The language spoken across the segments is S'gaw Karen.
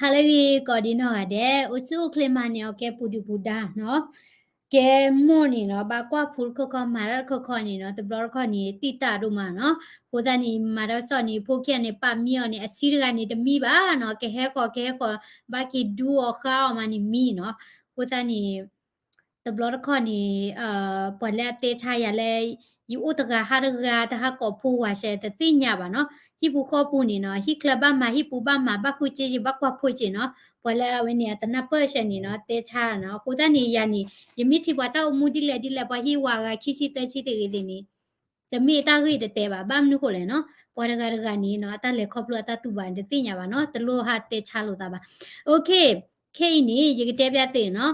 ဟါလၢအဂ့ၤ ကိးဒံနီၢ်ဂၤဒဲး, အိၣ်ဆူၣ်အိၣ်ချ့မၤန့ၢ်အီၤကဲပူၤဒုၣ်ပူၤဒါနီၤ. ကဲမိၢ်န့ၣ်နီၤ ဘၣ်ကွၢ်ဖိတခီခီ မၤတၢ်တခီခီန့ၣ်နီၤ တဘျီတခီန့ၣ် တံၢ်တၢ်ဒိၣ်မးနီၤ. အဃိသတးန့ၣ် မၤတၢ်ကစီၣ်န့ၣ် ဖိခံဂၤန့ၣ် ပာ်မံအီၤန့ၣ် အဆံးတဂၤန့ၣ်တမံဘၣ်နီၤ, ကဟဲဃီၤကဟဲဃီၤ ဘၣ်က့ၤဒူအီၤဃါအီၤမးန့ၣ်မံနီၤ. အဃိသတးန့ၣ် တဘျီတခီန့ၣ် ပှၤလၢအတဲဆါယၤလၢ ယအိၣ်တဂၤဟးတဂၤ တဟးကိးဖိဝၤစဲး တသ့ၣ်ညါဘၣ်နီၤ. ဟံၣ်ပူၤဃီပူၤန့ၣ်နီၤ ဟံၣ်ချၢဘၣ်မၤ ဟံၣ်ပူၤဘၣ်မၤ ဘၣ်ဃုစ့ ယဘၣ်ကွၢ်ဖိစ့နီၤ. ပှၤလၢအဝဲန့ၣ် အတနၢ်ပၢၢ်စဲးန့ၣ်နီၤ တဲဆါနီၤ. အဃိသတးန့ၣ် ယၤန့ၣ် ယမ့ၢ်ထံၣ်ပှၤတၢ်အိၣ်မူဒ်လဲၣ်ဒ်လဲၣ် ပှၤဟံၣ်ဝၤဂၤခံဆံသၢဆံတဂ့ၤသ့ၣ်န့ၣ် တမ့ၢ်တၢ်ဂ့ၢ်တတဲဘၣ်. ဘၣ်မနုၤဃိလဲၣ်နီၤ ပှၤတဂၤတဂၤန့ၣ်နီၤ အတၢ်လဲၤခီဖျိအတၢ်တူၢ်ဘၣ် တသ့ၣ်ညါဘၣ်နီၤ, တလိၣ်ဟးတဲဆါလိာ်သးဘၣ်. OK, ခဲအံၤန့ၣ် ယကတဲပျးသုနီၤ,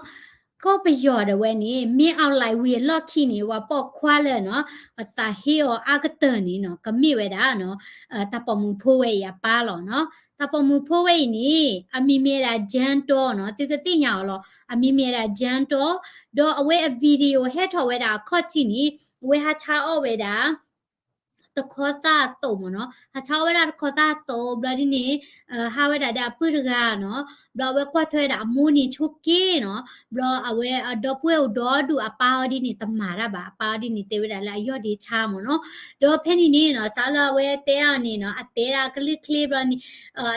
ကီၢ်ပယီၤဒၣ်ဝဲန့ၣ် မ့ၢ်အီၤလၢဝံၤအလီၢ်ခံန့ၣ် ပှၤပိာ်ခွါလၢနီၤ အသးဟ့အီၤအါကတၢၢ်န့ၣ်နီၤ ကမ့ၢ်ဝဲဒၣ်နီၤ တၢ်ပိာ်မုၣ်ဖိဝဲအံၤအပၢ်လီၤနီၤ. တၢ်ပိာ်မုၣ်ဖိဝဲအံၤန့ၣ် အမံၤမ့ၢ်ဝဲဒၣ် Jan တီနီၤ, သုကသ့ၣ်ညါအီၤလီၤ. အမံၤမ့ၢ်ဝဲဒၣ် Jan တီ, ဒီးအဝဲအ video ဟဲထီၣ်ဝဲဒၣ်အခီၣ်ထံးန့ၣ် အဝဲဟးဆါအီၣ်ဝဲဒၣ် တခီသၣ်အသိးမ့ၢ်နီၤ, ဟးဆါအီၣ်ဝဲဒၣ်တခီသၣ်အသိး ဘျီဒ်န့ၣ် ဟးဝဲဒၣ်ဒီးအပုၢ်တဂၤနီၤ, ဘျီအဝဲကွၢ်ထွဲဝဲဒၣ်အမိၢ်န့ၣ်ဆိးက့နီၤ, ဘျီအဝဲအဒီပုၢ်ဝဲၢ်အိၣ်ဒီဒူၣ် အပၢ်အီၤဒ်န့ၣ် တမၤတၢ်ဘၣ်, အပၢ်အီၤဒ်န့ၣ် တဲဝဲဒၣ်လၢအယီၢ်ဒ့ဆါမ့ၢ်နီၤ. ဒီးဖဲန့ၣ်န့ၣ်နီၤ စးလၢအဝဲတဲအီၤန့ၣ်နီၤ အတဲဒၣ်ကလုာ်ချ့ဘျီန့ၣ်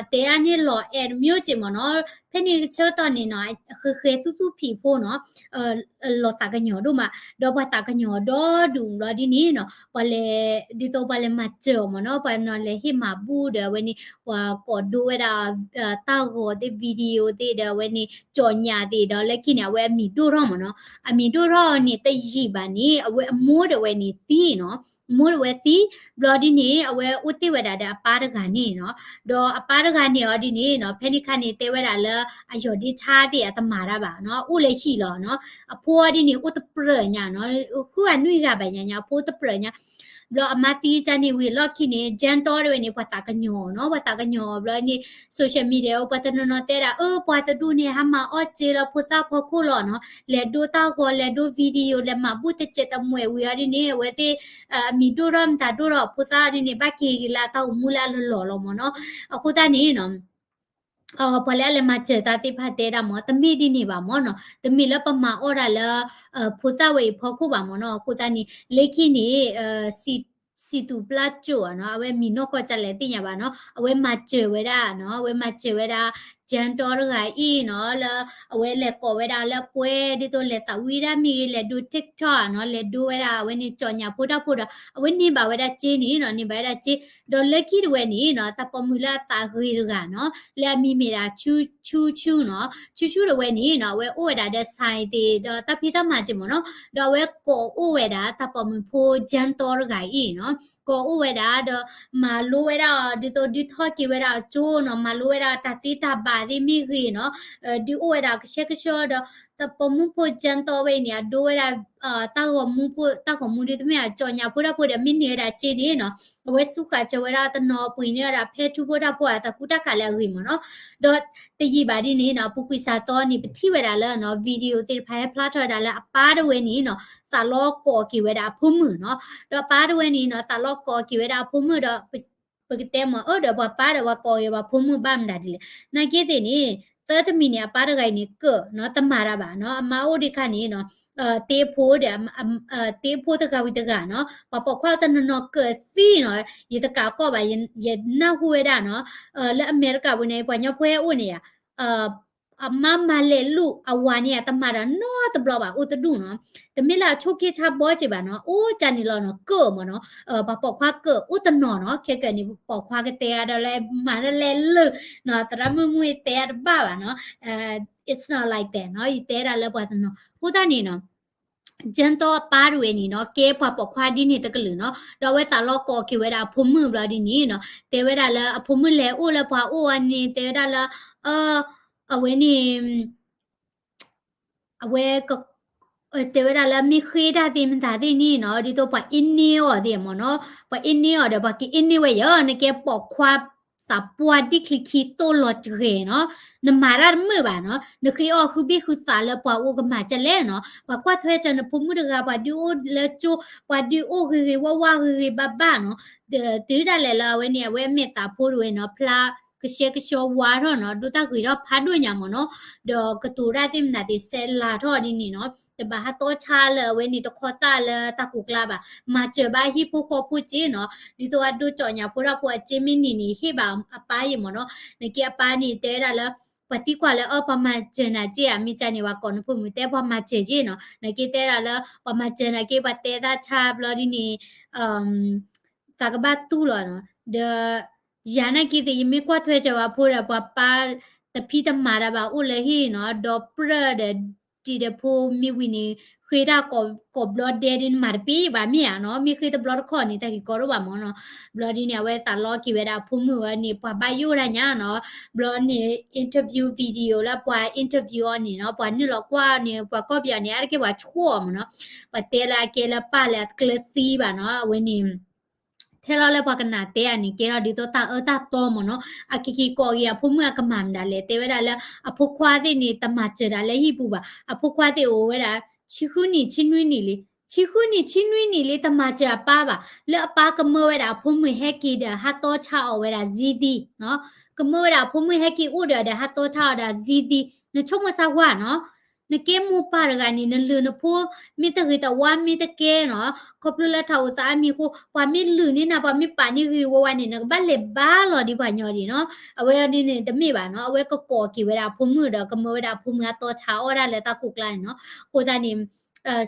အတဲဒၣ်န့ၣ်လီၤအဲၣ် တမျိုးစ့ၢ်မ့ၢ်နီၤ. ဖဲန့ၣ်ကဆၢကတီၢ်န့ၣ်နီၤ ဃဲဃဲသူသူဖံးဖိနီၤ လီၤသးကညီၤဒိၣ်မး, ဒီးပှၤသးကညီၤဒီဒူၣ်ဘျီဒ်န့ၣ်နီၤ ပှၤလဲၤ ဒ်သိးပှၤလဲၤမၤစၢၤအီၤမ့ၢ်နီၤ, ပှၤနီၤလဲၤဟ့ၣ်မၤဘူၣ်ဒီးအဝဲန့ၣ် ပှၤကိးဒိဝဲဒၣ် တၢ်ဂီၤသ့ၣ် video သ့ၣ်ဒီးအဝဲန့ၣ် ကြေညာသ့ၣ်ဒီး လၢခံန့ၣ် အဝဲအမံၤဒိၣ်ထီၣ်မ့ၢ်နီၤ. အမံၤဒိၣ်ထီၣ်န့ၣ် တယံာ်ဘၣ်န့ၣ် အဝဲအမိၢ်ဒီးဝဲန့ၣ်သံနီၤ, မိၢ်ဒီးဝဲသံ ဘျီဒ်န့ၣ် အဝဲအိၣ်တ့ၢ်ဝဲဒၣ်ဒီးအပၢ်တဂၤန့ၣ်နီၤ. ဒီးအပၢ်တဂၤန့ၣ်အီၤဒ်န့ၣ်နီၤ ဖဲန့ၣ်ခါန့ၣ် တဲဝဲဒၣ်လၢ အယီၢ်ဒ့ဆါသ့ၣ် အတမၤတၢ်ဘၣ်နီၤ, အိၣ်လၢဟံၣ်လီၤနီၤ. အဖိအီၤဒ်န့ၣ် အိၣ်တပြၢၢ်ညါနီၤ, ဃုအနွံဂၤဘၣ်ညါညါ အဖိတပြၢၢ်ညါ. ဘျီအမါသံကန့ၣ်ဝံၤအလီၢ်ခံန့ၣ် Jan တီဒၣ်ဝဲန့ၣ် ပှၤသးကညီၤနီၤ, ပှၤသးကညီၤဘျီန့ၣ် social media ပှၤတနီၤနီၤတဲဒၣ် အၢ ပှၤတဒူၣ်န့ၣ် ဟးမၤအီၣ်စ့လၢဖိသၣ်ဖီခိၣ်လီၤနီၤ, လဲၤဒိတၢ်ဂီၤ လဲၤဒိ video လဲၤမၤဘူၣ်တစဲးတမှဲာ်ဝံၤအီၤဒ်န့ၣ် အဝဲသ့ၣ် အမံၤဒိၣ်ထီၣ်မတၤဒိၣ်ထီၣ် ဖိသၣ်ဒ်န့ၣ် ဘၣ်က့ၤက့ၤလၢအတၢ်အိၣ်မူလၢအလီၢ်လီၢ်လီၤမ့ၢ်နီၤ. အဃိသတးန့ၣ်နီၤ ပှၤလၢအလဲၤမၤစၢၤတၢ်သ့ၣ်တဖၣ်တဲဒၣ်မ့ၢ် တမ့ၢ်ဒ်န့ၣ်ဘၣ်မ့ၢ်နီၤ, တမ့ၢ်လၢပမၤအီၣ်ဒၣ်လၢ ဖိသၣ်ဝဲအံၤဖီခိၣ်ဘၣ်မ့ၢ်နီၤ. အဃိသတးန့ၣ် လၢခံန့ၣ် စံသူးပျၢ်ကၠိၣ်နီၤ, အဝဲမံၤနီၢ်ကီၢ်ကလဲၣ်သ့ၣ်ညါဘၣ်နီၤ, အဝဲမၤစၢၤဝဲဒၣ်နီၤ, အဝဲမၤစၢၤဝဲဒၣ် Jan တီတဂၤအံၤနီၤ လၢအဝဲလဲၤကိးဝဲဒၣ်လၢပှဲၤ ဒ်သိးလဲၤသးဝံၣ်ဒၣ်မ့ၢ်ဂ့ၤ လဲၤဒိ TikTok နီၤ, လဲၤဒိဝဲဒၣ်အဝဲန့ၣ် ကြေညာဖိတၢ်ဖိဒီး အဝဲန့ၢ်ဘၣ်ဝဲဒၣ်စ့န့ၣ်နီၤ, န့ၢ်ဘၣ်ဝဲဒၣ်စ့ ဒီးလၢခံတဝဲန့ၣ်နီၤ တၢ်ပိာ်မုၣ်လၢအသးဂ့ၤတဂၤနီၤ လၢအမံၤမ့ၢ်ဒၣ် ဆူဆူနီၤ, ဆူဆူတဝဲန့ၣ်နီၤ အဝဲအိၣ်ဝဲဒၣ်ဒီး ဆိုင် သ့ၣ် ဒီးတၢ်ဖံးတၢ်မၤစ့ၢ်မ့ၢ်နီၤ, ဒီးအဝဲကိးအိၣ်ဝဲဒၣ် တၢ်ပိာ်မုၣ်ဖိ Jan တီတဂၤအံၤနီၤ, ကိးအိၣ်ဝဲဒၣ်ဒီး မၤလိဝဲဒၣ်အီၤ ဒ်သိးဒုးထီၣ်က့ၤဝဲဒၣ်အကၠိနီၤ, မၤလိဝဲဒၣ်တၢ်သ့တၢ်ဘၣ်သ့ၣ်မ့ၢ်ဂ့ၤနီၤ, ဒုးအိၣ်ဝဲဒၣ်ကဆှဲကဆှီဒီး တၢ်ပိာ်မုၣ်ဖိ Jan တီဝဲအံၤန့ၣ် အဒိဝဲဒၣ် တၢ်ဂီၤမူဖိ တၢ်ဂီၤမူဒ်သိးမ့ၢ် ကြေညာဖိတၢ်ဖိဒီး မ့ၢ်န့ၢ်ဝဲဒၣ်စ့န့ၣ်နီၤ, အဝဲစူးဃာ်စၢၤဝဲဒၣ်တနီၤ ပှ့ၤန့ၢ်ဝဲဒၣ်ဖဲထူဖိတၢ်ဖိအတၢ်ကူတၢ်ကးလၢအဂ့ၤမ့ၢ်နီၤ, ဒီးတယံာ်ဘၣ်ဒ်န့ၣ်နီၤ အပူၤကွံာ်စှၤသီန့ၣ် ပထံၣ်ဝဲဒၣ်လၢနီၤ video သ့ၣ်တဖၣ်ဟဲဖျါထီၣ်ဝဲဒၣ်လၢအပၢ်တဝဲန့ၣ်နီၤ သးလီၤကိးက့ၤဝဲဒၣ်အဖိမုၣ်နီၤ, ဒီးအပၢ်တဝဲန့ၣ်နီၤ သးလီၤကိးက့ၤဝဲဒၣ်အဖိမုၣ်ဒီး ပကတဲမ့ၢ်အၢဒီးပှၤပၢ်ဒီးပှၤကိးက့ၤပှၤဖိမုၣ်ဘၣ်မတၤဒ်လဲၣ်, နာ်က့သ့ၣ်န့ၣ် သၢတမံၤန့ၣ် အပၢ်တဂၤအံၤန့ၣ် ကၢၣ်နီၤ တမၤတၢ်ဘၣ်နီၤ, အမါအိၣ်ဒံးခါန့ၣ်နီၤ တ့ဖိဒီး တ့ဖိတဂၤဝံၤတဂၤနီၤ, ပှၤပိာ်ခွါတနီၤနီၤကၢၣ်သံနီၤ, ယတကးကီၢ်ဘၣ် ယနၢ်ဟူဝဲဒၣ်နီၤ, လၢအမဲရကၤပူၤန့ၣ် ပှၤညီဖိဟဲအိၣ်န့ၣ်ယါ အမါမၤလဲၤလူၤ အဝၤန့ၣ် တမၤတၢ်နီတဘျီဘၣ် အိၣ်တဒူၣ်နီၤ, တမ့ၢ်လၢအဆိးက့ဆါဘီစ့ၢ်ဘၣ်နီၤ, အိၣ်ကန့ၣ်လီၤနီၤ ကၢၣ်မ့ၢ်နီၤ, ပှၤပိာ်ခွါကၢၣ်အိၣ်တနီၤနီၤ, ခဲကနံၣ်ပိာ်ခွါကတဲအါဒီးလၢမၤတၢ်လဲၤလၢာ်နီၤ, သရၣ်မုၣ်မုၣ်တဲအါတဘၣ်ဘၣ်နီၤ, it's not like that နီၤ, ယတဲဒၣ်လၢပှၤတနီၤ, အဃိသတးန့ၣ်နီၤ ကၠၢတီအပၢ်တဝဲန့ၣ်နီၤ ကဲပှၤပိာ်ခွါဒ်န့ၣ်တကလုာ်နီၤ, ဒီးအဝဲသးလီၤကိးက့ၤဝဲဒၣ်အဖိမုၣ်ဘျီဒ်န့ၣ်နီၤ, တဲဝဲဒၣ်လၢအဖိမုၣ်လဲၤအိၣ်လၢပှၤအိၣ်အီၤန့ၣ် တဲဝဲဒၣ်လၢ အဝဲန့ၣ် အဝဲ တဲဝဲဒၣ်လၢမ့ၢ်ဃ့တၢ်သ့ၣ်မတၤသ့ၣ်န့ၣ်နီၤ, ဒ်သိးပှၤအ့န့အီၤသ့ၣ်မ့ၢ်နီၤ, ပှၤအ့န့အီၤဒီး ပှၤကအ့န့ဝဲယၤ, နကဲပိာ်ခွါသးပှၢ်ဒံၣ်ချံခံတိၢ်လီၤတဂဲၤနီၤ, နမၤတၢ်တမုာ်ဘၣ်နီၤ, နဃ့အီၣ်ဃုဘ့ၣ်ဃုသးလၢပှၤအိၣ်ကမၤကလဲၣ်နီၤ, ပှၤကွၢ်ထွဲစၢၤနဖိမုၣ်တဂၤ ပှၤဒုးအိၣ်လၢကၠိ, ပှၤဒုးအိၣ်ဂ့ၤဂ့ၤဝါဝါဂ့ၤဂ့ၤဘၣ်ဘၣ်နီၤ, တုၤဒၣ်လဲာ်လၢအဝဲန့ၣ် အဝဲအမဲာ်သးဖိတဝဲနီၤ ဖျါ ကဆှဲကဆှီဝါထီၣ်နီၤ, ဒိၣ်တၢ်ဂ့ၤထီၣ်ဖးဒိၣ်ညါမ့ၢ်နီၤ, ဒီးကတိၤတၢ်သ့ၣ်မနုၤသ့ၣ် ဆဲးလၤထီၣ်ဒ်န့ၣ်နီၤ, တဘၣ်ဟးတီဆါလၢအဝဲန့ၣ်တခီသၣ်လၢတၢ်ကိးကျါဘၣ်, မၤစၢၤဘၣ်ဟံၣ်ဖိဃီဖိစ့နီၤ, ဒ်သိးအဒိကၠီၣ်ညါဖိထီၣ်ဖိအစ့မ့ၢ်န့ၢ်န့ၣ် ဟ့ၣ်ဘၣ်အပၢ်ယဲၢ်မ့ၢ်နီၤ, နာ်က့အပၢ်န့ၣ် တဲဝဲဒၣ်လၢ ပှၤသံကွၢ်လၢ အၢ ပှၤမၤစၢၤနၤစ့ဧါ, မ့ၢ်ကန့ၣ် ပှၤကိးနဖိမုၣ်တဲ ပှၤမၤစၢၤစ့နီၤ, နာ်က့တဲဒၣ်လၢ ပှၤမၤစၢၤနာ်က့ ပှၤတဲတၢ်ဆါဘျီဒ်န့ၣ် သးကဘၣ်တူၢ်လီၤနီၤ, ဒီး ယၤနာ်က့သ့ၣ် ယမ့ၢ်ကွၢ်ထွဲစၢၤဝဲဖိဒီး ပှၤပၢ်တဖံးတမၤတၢ်ဘၣ်အိၣ်လၢဟံၣ်နီၤ, ဒီးပြၢၢ်ဒီး တံၤဒီးဖိမ့ၢ်ဝံၤန့ၣ် ဃ့တၢ်ကိးဘျီဒဲဒ်န့ၣ် မၤတပ့ၢ်ဘၣ်မ့ၢ်ဧါနီၤ, မ့ၢ်ဃ့တဘျီတခီၣ်န့ၣ် တၢ်ဂ့ၤကီဒိၣ်ဘၣ်မ့ၢ်နီၤ, ဘျီဒ်န့ၣ် အဝဲသးလီက့ၤဝဲဒၣ်အဖိမုၣ်ဝဲန့ၣ် ပှၤဘၣ်ယိၣ်ဒၣ်ညါနီၤ, ဘျီန့ၣ် interview video လၢပှၤ interview အီၤန့ၣ်နီၤ, ပှၤနုာ်လီၤကွၢ်အီၤန့ၣ် ပှၤကီၢ်ပယီၤန့ၣ် အါတက့ၢ်ပှၤဆိၣ်အီၤမ့ၢ်နီၤ, ပှၤတဲလၢအကဲလၢပၢ်လၢအကျၢၤသံဘၣ်နီၤ, အဝဲန့ၣ် ထဲလီၤလၢပှၤကနၣ်တဲအီၤန့ၣ် ကဲထီၣ်ဒ်သိးတၢ်အၢတၢ်သီမ့ၢ်နီၤ, အက့ၤက့ၤကိးက့ၤအဖိမုၣ်အကမၣ်မတၤလဲၣ်, တဲဝဲဒၣ်လၢ အဖိခွါသ့ၣ်န့ၣ် တမၤစၢၤဒၣ်လၢဟံၣ်ပူၤဘၣ်, အဖိခွါသ့ၣ်အိၣ်ဝဲဒၣ် ဆံဃုနံၣ် ဆံနွံနံၣ်လံ, ဆံဃုနံၣ် ဆံနွံနံၣ်လံ တမၤစၢၤအပၢ်ဘၣ်, လၢအပၢ်ကမၢဝဲဒၣ်အဖိမုၣ်ဟဲက့ၤဒီးဟးတီဆါအီၤဝဲဒၣ်ဇံသံနီၤ, ကမၢဝဲဒၣ်အဖိမုၣ်ဟဲက့ၤအိၣ်ဒီး ဒီးဟးတီဆါအီၤဒီးဇံသံ, နဆိကမိၣ်စၢ်ဝါနီၤ နကဲမိၢ်ပၢ်တဂၤန့ၣ် နလုၢ်နဖိ မ့ၢ်တဂ့ၤတဝါမ့ၢ်တကဲနီၤ, ခီဖျိလၢတၢ်အိၣ်သးအမံၤအဃိ ပှၤမ့ၢ်လုၢ်န့ၢ်နၤ ပှၤမ့ၢ်ပာ်န့ၢ်ဂ့ၤဂ့ၤဝါဝါန့ၣ် နကဘၣ်လဲၤဘါလီၤဒံးပှၤညီဒံးနီၤ, အဝဲအံၤန့ၣ်တမ့ၢ်ဘၣ်နီၤ, အဝဲကကိးက့ၤဝဲဒၣ်အဖိမုၣ်ဒီး ကမၢဝဲဒၣ်အဖိမုၣ်အတီဆါအီၣ်ဒၣ်လၢတၢ်ကိးကျါန့ၣ်နီၤ, အဃိသတးန့ၣ်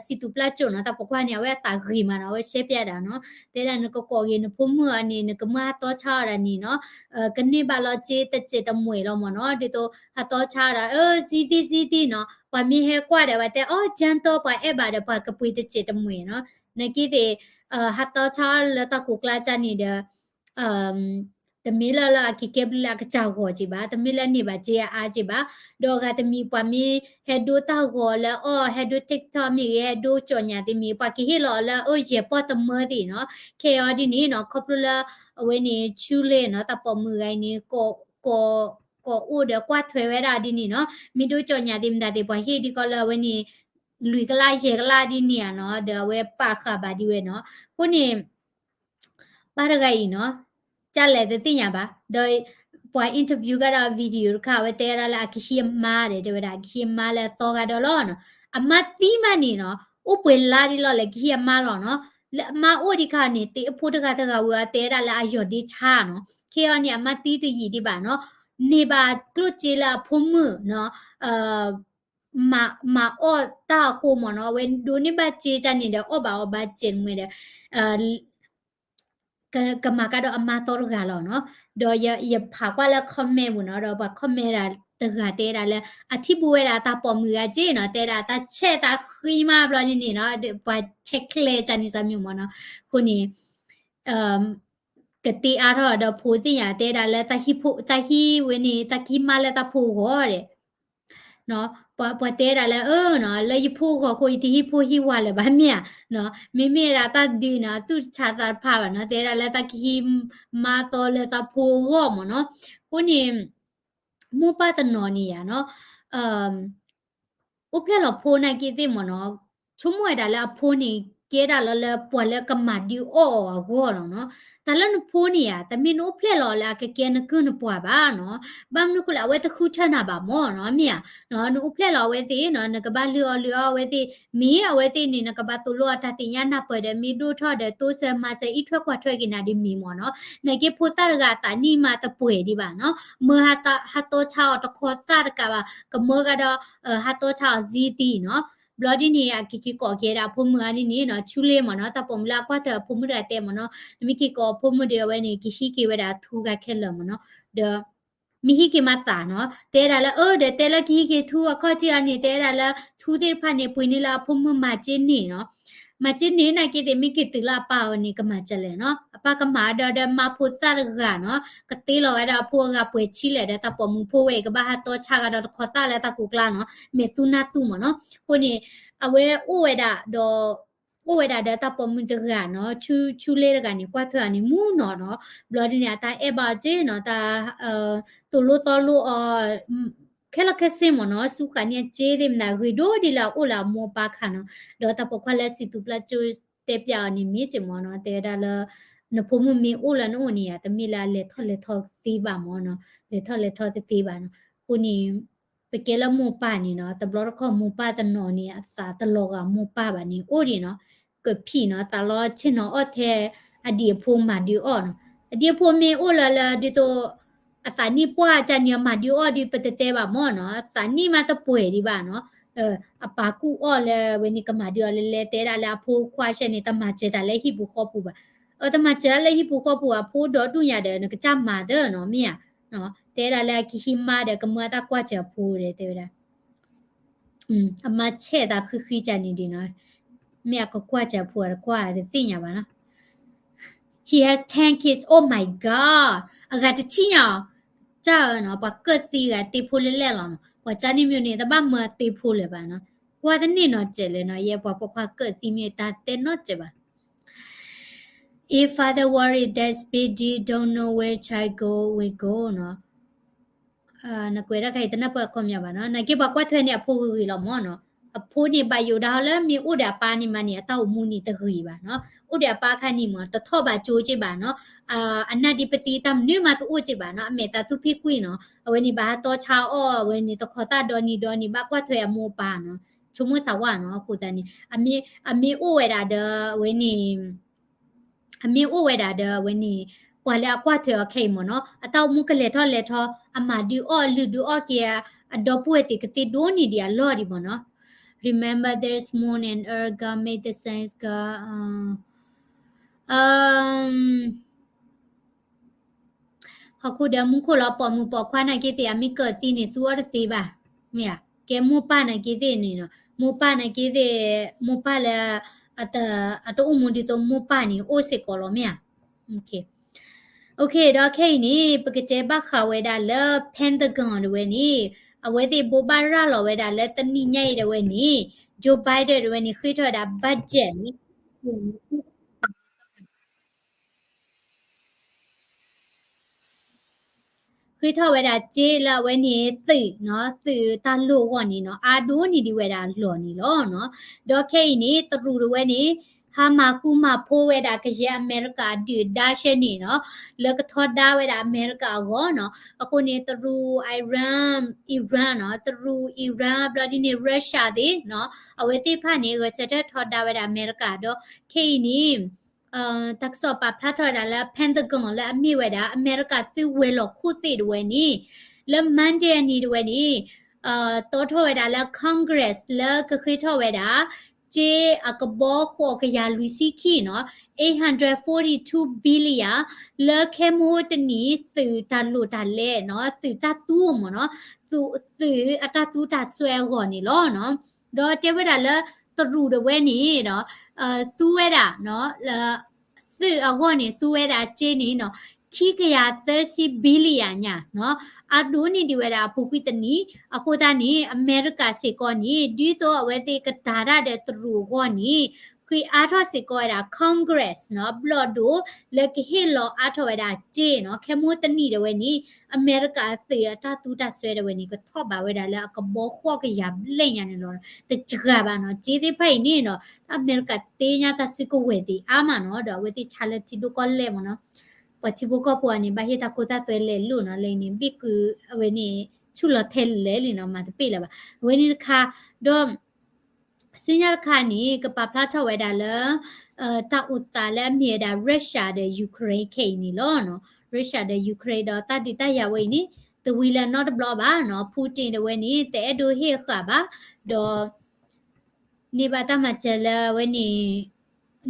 စံၣ်သူၣ်ပျၢ်ကၠိၣ်နီၤ တၢ်ပိာ်ခွါန့ၣ် အဝဲအသးဂ့ၤမးနီၤ, အဝဲရှဲပျဲဒၣ်နီၤ, တဲဒၣ်နကကိးက့ၤနဖိမုၣ်အီၤန့ၣ် နကမၢဟးတီဆါအီၤဒၣ်န့ၣ်နီၤ, ကန့ၢ်ဘၣ်လီၤစ့တစဲးတမှဲာ်လီၤမ့ၢ်နီၤ, ဒ်သိးဟးတီဆါအီၤဒၣ် အၢ ဇံသံ ဇံသံနီၤ, ပှၤမ့ၢ်ဟဲကွၢ်ဒီး ပှၤတဲ အီ gentle ပှၤအဲၣ်ဘၣ်ဒီး ပှၤကပှ့ၤတစဲးတမှဲာ်နီၤ, နာ်က့သ့ၣ် ဟးတီဆါအီၤလၢတၢ်ကိးကျါကန့ၣ်ဒီး တမ့ၢ်လၢလၢအကကဲဘျုးလၢအကစၢ်ဂီၤက့ဘၣ်, တမ့ၢ်လၢန့ၢ်ဘၣ်စ့အအါက့ဘၣ်, ဒီးအဂၤတမံၤပှၤမ့ၢ်ဟဲဒိတၢ်ဂီၤလၢအီၣ် ဟဲဒိ TikTok မ့ၢ်ဂ့ၤ ဟဲဒိကၠီၣ်ညါသ့ၣ်မ့ၢ်ဂ့ၤ ပှၤကဟ့ၣ်လီၤအီၤလၢအၢ ယဲၢ်ပီၢ်တမၢသ့ၣ်နီၤ, ခဲအံၤဒ်န့ၣ်နီၤ ခီဖျိလၢ အဝဲန့ၣ် ဆူလ့နီၤ တၢ်ပိာ်မုၣ်ဂၤအံၤန့ၣ် ကိးအိၣ်ဒီးကွၢ်ထွဲဝဲဒၣ်ဒ်န့ၣ်နီၤ, မ့ၢ်ဒိကၠီၣ်ညါသ့ၣ်မတၤသ့ၣ် ပှၤဟ့ၣ်ဒ်ကီးလၢအဝဲန့ၣ် လွံၢ်ကလးယဲၢ်ကလးဒ်န့ၣ်ဧါနီၤ, ဒီးအဝဲပာ်ဃာ်ဘၣ်ဒ်ဝဲနီၤ, အဃိန့ၣ် ပၢ်တဂၤအံၤနီၤ ကလဲၣ်တသ့ၣ်ညါဘၣ်, ဒီးပှၤ interview ကဒီး video တခါ အဝဲတဲဝဲဒၣ်လၢအကဟံးအမါဒီး တဲဝဲဒၣ် အကဟံးအမါလၢအသီဂၤဒီးလီၤနီၤ, အမါသံမးန့ၣ်နီၤ အိၣ်ပှဲၤလါဒ်လီၤလဲၣ် ကဟံးအမါလီၤနီၤ, လၢအမါအိၣ်ဒံးခါန့ၣ် သ့ၣ်အဖိတဂၤတဂၤဝံၤ အတဲဝဲဒၣ်လၢအယီၢ်ဒ့ဆါနီၤ, ခဲအံၤန့ၣ် အမါသံတယံာ်ဒံးဘၣ်နီၤ, န့ၢ်ဘၣ်ကျိၣ်စ့လၢအဖိမုၣ်နီၤ မၤအီၣ်တၢ်အဃိမ့ၢ်နီၤ, အဝဲဒိးန့ၢ်ဘၣ်စ့ကန့ၣ်ဒီး အီၣ်ဘၣ်အီၣ်ဘၣ်စဲးတမှဲၤဒီး ကမၤကဒီးအမါသီတဂၤလီၤနီၤ, ဒီးယဖးကွၢ်လၢ comment ပူၤနီၤ, ဒီးပှၤ comment ဒၣ်တဂၤတဲဒၣ်လၢ အထံၣ်ဘူးဝဲဒၣ်တၢ်ပိာ်မုၣ်ဂၤက့နီၤ, တဲဒၣ်တၢ်ဆဲးတၢ်ဃံမးဘျီန့ၣ်န့ၣ်နီၤ, ပှၤထဲးကျဲကန့ၣ်စ့ၢ်မ့ၢ်မ့ၢ်နီၤ, အဃိန့ၣ် ကသ့အါထီၣ်ဒီးဖိသ့ၣ်ညါ တဲဒၣ်လၢ တၢ်ဟံးဝဲန့ၣ် တၢ်ကဟံးမါလၢတၢ်ဖိအဂီၢ်ဒဲး ပှၤတဲဒၣ်လၢ အၢ လၢယဖိအဂီၢ်အဃိ ယတဟံးဖိဟံးဝၤလၢၤဘၣ်မ့ၢ်ဧါ, မ့မ့ၢ်ဒၣ်တၢ်ဒုးန့ၣ် သူၣ်တဆးသးတဖးဘၣ်နီၤ, တဲဒၣ်လၢတၢ်ကဟံးမါသီလၢတၢ်ဖိအဂီၢ်မ့ၢ်နီၤ, အဃိန့ၣ် မိၢ်ပၢ်တနီၤန့ၣ်ယါနီၤ အိၣ်ဖျဲၣ်လီၤဖိနာ်က့သ့ၣ်မ့ၢ်နီၤ, ဆိကမိၣ်ဝဲဒၣ်လၢအဖိန့ၣ် ကဲဒၣ်လီၤလၢပှၤလၢကမၤဒုးအီၣ်အီၤအဂီၢ်လီၤနီၤ. တၢ်လၢနဖိန့ၣ်ဧါ, တမ့ၢ်နအိၣ်ဖျဲၣ်လီၤလၢအကကဲနကုၢ်နပှၤဘၣ်နီၤ. ဘၣ်မနုၤဃိလဲၣ် အဝဲတဃုထၢနၤဘၣ်မ့ၢ်နီၤ, မ့ၢ်ဧါ. နအိၣ်ဖျဲၣ်လီၤအဝဲသ့ၣ်နီၤ, နကဘၣ်လုၢ်အီၣ်လုၢ်အီအဝဲသ့ၣ်, မ့ၢ်အဝဲသ့ၣ်န့ၣ် နကဘၣ်သိၣ်လိအီၤတၢ်သ့ၣ်ညါနၢ်ပၢၢ်ဒီး မ့ၢ်ဒိၣ်ထီၣ်ဒီး တိစၢၤမၤစၢၤ အံးထွဲကွၢ်ထွဲက့ၤနၤဒ်မ့ၢ်မ့ၢ်နီၤ. နာ်က့ဖိသၣ်တဂၤအသးနံၣ်မးတပှဲၤဒံးဘၣ်နီၤ. မၢဟးတီဆါအီၤတခီသၣ်တကးဘၣ်, ကမၢကဒီး ဟးတီဆါအီၤစ့သံနီၤ. ဘျီဒ်န့ၣ် အက့ၤက့ၤကိးက့ၤဒၣ်အဖိမုၣ်အါဒ်န့ၣ်နီၤ, ဆူလ့မ့ၢ်နီၤ, တၢ်ပိာ်မုၣ်လၢအကွၢ်ထွဲအဖိမုၣ်တဂၤတဲမ့ၢ်နီၤ, နမ့ၢ်က့ၤကိးအဖိမုၣ်ဒီး အဝဲန့ၣ် ကဟံးက့ၤဝဲဒၣ်ထူဂၤခဲလၢာ်မ့ၢ်နီၤ. ဒီး မ့ၢ်ဟံးက့ၤမးသးနီၤ, တဲဒၣ်လၢ အၢ ဒီးတဲလၢကဟံးက့ၤထူအခီၣ်ထံးအီၤန့ၣ် တဲဒၣ်လၢ ထူသ့ၣ်တဖၣ်န့ၣ် ပှ့ၤန့ၢ်လၢအဖိမုၣ်မၤစ့န့ၢ်နီၤ. မၤစ့န့ၢ်နာ်က့သ့ၣ် မ့ၢ်က့ၤတုၤလၢအပၢ်အအိၣ်န့ၣ် ကမၤစၢၤလဲၣ်နီၤ. အပၢ်ကမၤဒီး ဒီးမါဖိသၣ်တဂၤနီၤ, ကတ့လီၤဝဲဒၣ်အဖိအဂၤပှဲၤဆံလဲၣ်ဒီး တၢ်ပိာ်မုၣ်ဖိဝဲအံၤ ကဘၣ်ဟးတီဆါကဒီးတခီသၣ်လၢတၢ်ကိးကျါနီၤ, မဲာ်သူနၢ်သူမ့ၢ်နီၤ. အဃိန့ၣ် အဝဲအိၣ်ဝဲဒၣ်ဒီး အိၣ်ဝဲဒၣ်ဒီးတၢ်ပိာ်မုၣ်တဂၤနီၤ, ဆူ ဆူလ့တဂၤန့ၣ် ကွၢ်ထွဲအီၤန့ၣ်မူနီၤနီၤ. ဘျီဒ်န့ၣ် အတၢ်အဲၣ်ဘၣ်အီၤက့နီၤ, တၢ် သိၣ်လိသီလိအီၤ ခဲလၢာ်ခဲဆ့မ့ၢ်နီၤ, ဆူဃာ်န့ၢ်အစ့သ့ၣ်မတၤ ဂ့ၤဒိၣ်ဒ်လၢအအိၣ်လၢအမိၢ်အပၢ်ခါနီၤ. ဒီးတၢ်ပိာ်ခွါလၢစံၣ်သူၣ်ပျၢ်ကၠိတဲပျးအီၤန့ၣ်မ့ၢ်က့မ့ၢ်နီၤ, တဲဝဲဒၣ်လၢ နဖိမုၣ်မ့ၢ်အိၣ်လၢနအိၣ်န့ၣ်ဧါ, တမ့ၢ်လၢအလဲၤထီၣ်လဲၤထီသ့ဘၣ်မၢ်နီၤ, လဲၤထီၣ်လဲၤထီတသ့ဘၣ်နီၤ. အဃိန့ၣ် ပကဲလၢမိၢ်ပၢ်န့ၣ်နီၤ, တဘျီတခီၣ်မိၢ်ပၢ်တနီၤန့ၣ် အသးတလီၤဂာ်မိၢ်ပၢ်ဘၣ်န့ၣ် အိၣ်ဒံးနီၤ, ကဖံးနီၤ, သးလီဆ့ၣ်နီၤအီၣ်ထဲ အဒံၣ်အဖိမၤဒုးအီၣ်နီၤ. အဒံၣ်အဖိမ့ၢ်အိၣ်လၢလၢဒ်သိး အသးနံၣ်ပှၢ်ကန့ၣ် အမၤဒုးအီၣ်ဒုး ပတတဲဘၣ်မၢ်နီၤ, အသးနံၣ်မးတပှဲၤဒံးဘၣ်နီၤ. အပၢ်ကူၣ်အီၣ်လၢဝဲန့ၣ် ကမၤဒုးအီၣ်လဲၤလဲၤ တဲဒၣ်လၢအဖိခွါရှဲန့ၣ် တမၤစၢၤတၢ်လၢဟံၣ်ပူၤဃီပူၤဘၣ်. အတမၤစၢၤတၢ်လၢဟံၣ်ပူၤဃီပူၤ အဖိဒီဒူၣ်ညါဒီး နကစၢ်မၤသၢနီၤ မ့ၢ်ဧါ. တဲဒၣ်လၢအကဟံးမါဒီး ကမၢအတၢ်ကွၢ်စၢၤအဖိဒီး တဲဝဲဒၣ် အမါဆဲးသးဃံဃံကန့ၣ်ဒ်နီၤ, မ့ၢ်အကကွၢ်စၢၤဖိအတကွၢ်တသ့ၣ်ညါဘၣ်နီၤ. He has ten kids, oh my god, အဂၤတဆံညါအီၤ, တၢ်အၢနီၤ, ပှၤကၢၣ်သံဂၤတ့ဖိလဲၣ်လဲၣ်လီၤနီၤ, ပှၤကၢ်န့ၣ်မ့ၢ်န့ၣ် တဘၣ်မၢတ့ဖိလၢၤဘၣ်နီၤ, ကွၢ်တန့ၢ်နီတစဲးလၢၤနီၤ, ယဲပှၤပိာ်ခွါကၢၣ်သံမ့ၢ်တၢ်တဲနီတစဲးဘၣ်. If father worry that baby don't know where child go, we go နီၤ. နကွဲးတၢ်ခါအံၤတနၢ်ပၢၢ်အခီပညီဘၣ်နီၤ, နာ်က့ပှၤကွၢ်ထွဲန့ၣ်အဖိဂ့ၤဂ့ၤလီၤမၢ်နီၤ, အဖိန့ၣ်ဘၣ်ယိၣ်ဒၣ်ဟီလၢမ့ၢ်အိၣ်ဒီးအပၢ်န့ၣ်မးန့ၣ် အတၢ်အိၣ်မူန့ၣ်တဂ့ၤဘၣ်နီၤ, အိၣ်ဒီးအပၢ်ခါန့ၣ်မၢ် တထီၣ်ဘၣ်ကၠိက့ဘၣ်နီၤ, အနၢ်ဒ်ပသံတၢ်မနုၤမးတအိၣ်က့ဘၣ်နီၤ, အမဲာ်သးသူၣ်ဖ့ၣ်ကွံာ်နီၤ, အဝဲန့ၣ်ဘၣ်ဟးတီဆါအီၣ် အဝဲန့ၣ်တခီသၣ်ဒီနံၤဒီနံၤ ဘၣ်ကွၢ်ထွဲအမိၢ်အပၢ်နီၤ, ဆိကမိၣ်စၢ်ဝါနီၤ, အဃိသတးန့ၣ် အမ့ၢ်အိၣ်ဝဲဒၣ်ဒီးအဝဲန့ၣ် အမ့ၢ်အိၣ်ဝဲဒၣ်ဒီးအဝဲန့ၣ် ပှၤလၢအကွၢ်ထွဲအီၤခဲအံၤမၢ်နီၤ, အတၢ်အိၣ်မူကလဲၤထီၣ်လဲၤထီ အမၤဒုးအီၣ်လုၢ်ဒုးအီၣ်က့ၤ အဒီပုၢ်ဝဲၢ်သ့ၣ်ကသ့ဒိၣ်န့ၢ်ဒံးအလီၢ်ဒံးမၢ်နီၤ. Remember there's moon and earth, God made the science, God, ဟီၣ်ခိၣ်ဒီးမူခိၣ်လီၤ ပိာ်မုၣ်ပိာ်ခွါနာ်က့သ့ၣ် အမ့ၢ်ကၢၣ်သံန့ၣ် သူအီၤတသ့ဘၣ်, မ့ၢ်ဧါ, ကဲမိၢ်ပၢ်နာ်က့သ့ၣ်န့ၣ်နီၤ, မိၢ်ပၢ်နာ်က့သ့ၣ်, မိၢ်ပၢ်လၢ အတအိၣ်မူဒ်သိးမိၢ်ပၢ်န့ၣ် အိၣ်စ့ၢ်ကီးလီၤ မ့ၢ်ဧါ. ဒီးခဲအံၤန့ၣ် ပကတဲဘၣ်ဃးဝဲဒၣ်လၢ Pentagon တဝဲန့ၣ် အဝဲသ့ၣ်ဘိးဘၣ်ရၤလီၤဝဲဒၣ်လၢတနံၤညါအံၤတဝဲန့ၣ် Joe Biden တဝဲန့ၣ် ဃ့ထီၣ်ဝဲဒၣ် budget န့ၣ် ဃ့ထီၣ်ဝဲဒၣ်စ့လၢအဝဲန့ၣ်သုးနီၤ, သုးတၢ်လိၣ်အဂီၢ်န့ၣ်နီၤ, အါဒိၣ်န့ၢ်ဒံးဝဲဒၣ်အလီၢ်န့ၣ်လီၤနီၤ. ဒီးခဲအံၤန့ၣ် တရူးတဝဲန့ၣ် ဟါမၢ်ဃူမၤဖိဝဲဒၣ်ကယဲၢ်အမဲရကၤအဒုၣ်ဒါရှဲန့ၣ်နီၤ, လၢကထီဒါဝဲဒၣ်အမဲရကၤအဂီၢ်နီၤ. အဃိန့ၣ် တရူး Iran, Iran နီၤ, တရူး Iran ဘျီဒ်န့ၣ် Russia သ့ၣ်နီၤ, အဝဲသ့ၣ်တဖၣ်န့ၣ် ဂဲၤဆၢထၢၣ်ထီဒါဝဲဒၣ်အမဲရကၤဒီး ခဲအံၤန့ၣ် တၢ်ကစီၣ်ပာ်ဖျါထီၣ်ဝဲဒၣ်လၢ Pentagon လၢအမ့ၢ်ဝဲဒၣ် အမဲရကၤသုးဝဲၤလီၢ်ခိၣ်သ့ၣ်တဝဲန့ၣ် လၢ Monday အနံၤတဝဲန့ၣ် တီထီၣ်ဝဲဒၣ်လၢ Congress လၢကဃ့ထီၣ်ဝဲဒၣ် စ့အကဘီဃိးကယၤလွံၢ်ဆံခံနီၤ, eight hundred forty-two billion လၢခဲမိၢ်တနံၤ သုးတၢ်လိၣ်တၢ်လဲၤနီၤ, သုးတၢ်သူမၢ်နီၤ, သုးအတၢ်သူတၢ်စွဲအဂီၢ်န့ၣ်လီၤနီၤ. ဒီးတဲဝဲဒၣ်လၢ တရူးတဝဲန့ၣ်ဒီး သူဝဲဒၣ် သုးအဂီၢ်န့ၣ် သူဝဲဒၣ်စ့န့ၣ်နီၤ, ခံကယၤသၢဆံ billion ညါနီၤ, အါဒိၣ်န့ၢ်ဒံးဝဲဒၣ်အပူၤကွံာ်တနံၤ, အဃိသတးန့ၣ် အမဲရကၤစ့ၢ်ကီးန့ၣ် ဒ်သိးအဝဲသ့ၣ်ကတၤတၢ်ဒီးတရူးအဂီၢ်န့ၣ် ဃ့အါထီၣ်စ့ၢ်ကီးဝဲဒၣ် Congress နီၤ, ဘျီၣ်ဒိၣ်လၢကဟ့ၣ်လီၤအါထီၣ်ဝဲဒၣ်စ့နီၤ, ခဲမိၢ်တနံၤတဝဲန့ၣ် အမဲရကၤအသုးအတၢ်သူတၢ်စွဲတဝဲန့ၣ် ကထီၣ်ဘးဝဲဒၣ်လၢအကဘီဃိးကယၤဘျဲၣ်ညါန့ၣ်လီၤ. တစှၤဘၣ်နီၤ, စ့သ့ၣ်တဖၣ်အံၤန့ၣ်နီၤ, အမဲရကၤတ့ညါတၢ်စုကဝဲၤသ့ၣ်အါမးနီၤ, ဒီးအဝဲသ့ၣ်ဆါလၢထံဒိၣ်ကီၢ်လဲၢ်မၢ်နီၤ, ပှၤထံဖိကီၢ်ဖိအန့ၣ် ဘၣ်ဟ့ၣ်တၢ်ခိတၢ်သွဲလဲၤလိာ်နီၤ, လၢအံၤန့ၣ် ဘ့ၣ်ကုအဝဲန့ၣ် ဆူၣ်လီၤထဲလဲၣ်လံနီၤ, မၤတပ့ၣ်လၢၤဘၣ်. အဝဲန့ၣ်တခါ, ဒီး ဆူညါတခါန့ၣ် ကပာ်ဖျါထီၣ်ဝဲဒၣ်လၢ တၢ်အိၣ်သးလၢအမ့ၢ်ဝဲဒၣ် Russia ဒီး Ukraine ခဲအံၤန့ၣ်လီၤနီၤ. Russia ဒီး Ukraine ဒီးတၢ်ဒုးတၢ်ယၤဝဲအံၤန့ၣ် တဝံၤလၢၤနီတဘျီဘၣ်နီၤ, Putin တဝဲန့ၣ် တအဲၣ်ဒိးဟ့ၣ်ဃာ်ဘၣ်, ဒီး န့ၢ်ဘၣ်တၢ်မၤစၢၤလၢအဝဲန့ၣ်,